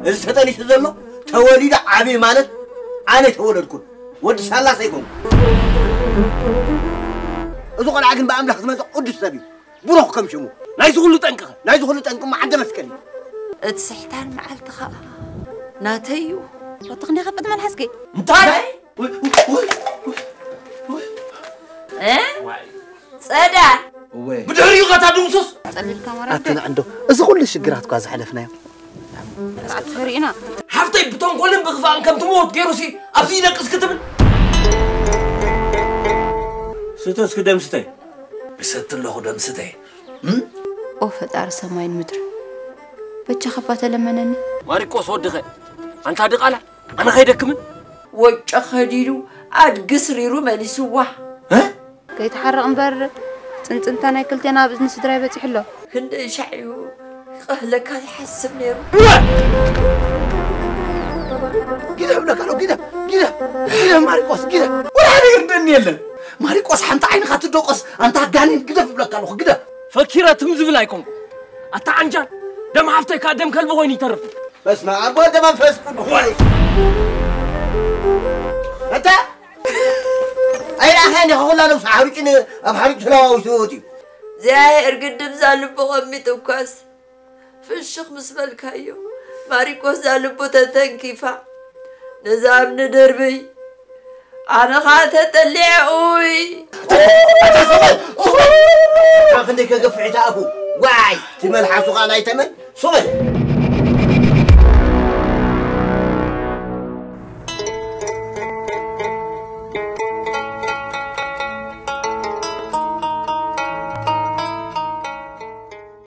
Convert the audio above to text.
እዚ ተጠኒሱ ዘሎ ተወሊዱ ዓብዪ ማለት ኣነ ተወለድኩን ወዲ ሳላሰ ይኮንኩ። እዚ ቆልዓ ግን ብኣምላኽ ዝመፀ ቅዱስ ሰብ እዩ። ብሩኽ ከም ሽሙ። ናይዚ ኩሉ ጠንቅኸ? ናይዚ ኩሉ ጠንቂ መዓልተ መስቀል እዩ። እቲ ስሕታን መዓልቲ ኸዓ ናተይ እዩ። ወትኽኒ ኸፍጥ መልሓስኪ። እንታይ? እ? ጸዳ። እወ። ብድሕሪኡ ኸታ ድምሱስ። ጸሊልካ ማራ ኣቲ ንዕንዶ፣ እዚ ኩሉ ሽግራት እኳ ዝሓለፍናዮ። መርዓት ፈሪእና። ሓፍተይ ብተንኮልን ብኽፋእን ከም ትመውት ገይሩሲ ኣብዚ ይደቅስ ክትብል። ስተ እስኪ ደም ስተ። እሰቲ ኣለኹ ደም ስተ። እም? ኦ ፈጣሪ ሰማይን ምድርን፣ በጃኻ እባ ተለመነኒ። ማሪቆስ ወድኸ፣ ኣንታ ድቓላ፣ ኣነ ኸይደክምን? ወጮ ኸዲዱ ኣድጊ ስሪሩ መሊስዋ። እ? ከይትሓረቕ እምበር፣ ጽንጽንታ ናይ ክልቴና ኣብ እዝኒ ስድራይ በጺሑ ኣሎ። ክንደይ ሻዕ እዩ ክቐህለካ ዝሓስብ ነይሩ። ግደፍ እብለካ ኣለኹ፣ ግደፍ፣ ግደፍ፣ ግደፍ ማሪቆስ፣ ግደፍ። ወላ ሓደ ይርደኒ የለን። ማሪቆስ፣ ሓንቲ ዓይንኻ ትደቆስ፣ ኣንታ ጋኔን፣ ግደፍ እብለካ ኣለኹ፣ ግደፍ። ፈኪረ ትም ዝብል ኣይኮንኩ። ኣታ ዓንጃል፣ ደም ሓፍተይ ከኣ ደም ከልቢ ኮይኑ ይተርፍ። በስመ ኣብ ወወልድ ወመንፈስ ቅዱስ። ኣታ ኣይረኣኻን ኢኻ፣ ኩላ ነብሱ ሓሪጭ ን-፣ ኣብ ሓሪጭ ተለዋዊሱ ወፂኡ። እዚኣ እርግድም ዛልቦ ቀሚጡ እኳስ ፍሽኽ ምስ በልካዮ፣ ማሪቆስ ዛልቦ ተተንኪፋ፣ ነዛ እምኒ ደርብይ፣ ኣነ ኸዓ ተጠሊዐ፣ ኡይ። ኣታ ሶመል፣ ሶመል! ካብ ክንደይ ከገፍሕ እቲ ኣፉ? ዋይ፣ እቲ መልሓሱ ኸዓ ናይ ተመን። ሶመል!